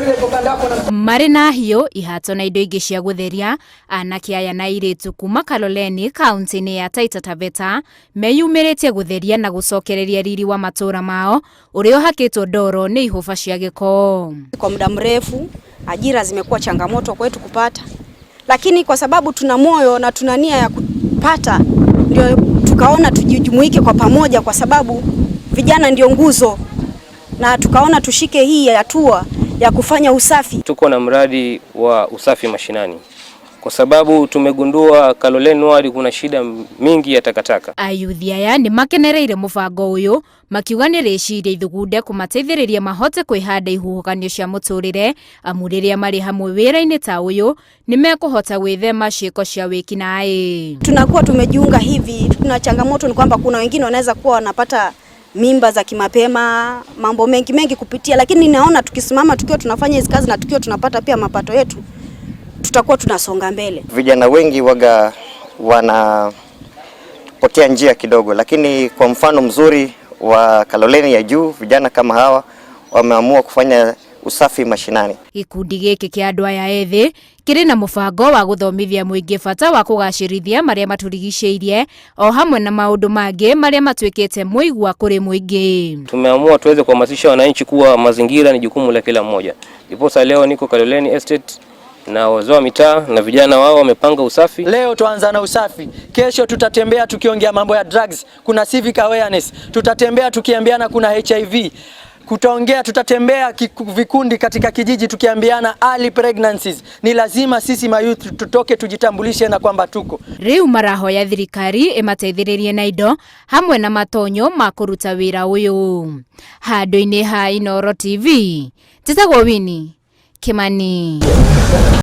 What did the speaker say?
Yule yuko kando yako na Marĩ na hiũ, ihato na indo ingĩ cia gũtheria, anake aya na airĩtu kuma Kaloleni kaunti-inĩ ya Taita Taveta meyumĩrĩtie gũtheria na gũcokereria riri wa matũũra mao ũrĩa ũhakĩtwo ndoro nĩ ihũba cia gĩko. Kwa muda mrefu ajira zimekuwa changamoto kwetu kupata, lakini kwa sababu tuna moyo na tuna nia ya kupata, ndio tukaona tujijumuike kwa pamoja, kwa sababu vijana ndio nguzo, na tukaona tushike hii hatua ya kufanya usafi. Tuko na mradi wa usafi mashinani kwa sababu tumegundua Kaloleni ward kuna shida mingi ya takataka. Ayuthi aya nĩ makenereire mũbango ũyũ makiuga nĩ rĩciria ithugunde kũmateithĩrĩria mahote kwĩhanda ihuhũkanio cia mũtũrĩre, amu rĩrĩa marĩ hamwe wĩra-inĩ ta ũyũ nĩ mekũhota gwĩthema ciĩko cia wĩkinaĩ. Tunakuwa tumejiunga hivi, tuna changamoto ni kwamba kuna wengine wanaweza kuwa wanapata mimba za kimapema, mambo mengi mengi kupitia, lakini ninaona tukisimama tukiwa tunafanya hizi kazi na tukiwa tunapata pia mapato yetu, tutakuwa tunasonga mbele. Vijana wengi waga wanapotea njia kidogo, lakini kwa mfano mzuri wa Kaloleni ya juu, vijana kama hawa wameamua kufanya usafi mashinani. Gĩkundi gĩkĩ kĩa andũ aya ethĩ kĩrĩ na mũbango wa gũthomithia mũingĩ bata wa kũgacĩrithia marĩa matũrigicĩirie o hamwe na maũndũ mangĩ marĩa matuĩkĩte mũigua kũrĩ mũingĩ. Tumeamua tuweze kuhamasisha wananchi kuwa mazingira ni jukumu la kila mmoja. Ndiposa leo niko Kaloleni Estate na wazee wa mitaa na vijana wao wamepanga usafi. Leo tuanza na usafi, kesho tutatembea tukiongea mambo ya drugs, kuna civic awareness, tutatembea tukiambiana kuna HIV, kutaongea, tutatembea vikundi katika kijiji tukiambiana early pregnancies. Ni lazima sisi mayouth tutoke tujitambulishe na kwamba tuko Rĩu marahoya thirikari ĩmateithĩrĩrie na indo hamwe na matonyo ma kũruta wĩra ũyũ. Handũ-inĩ ha Inooro TV, njĩtagwo Winnie Kimani.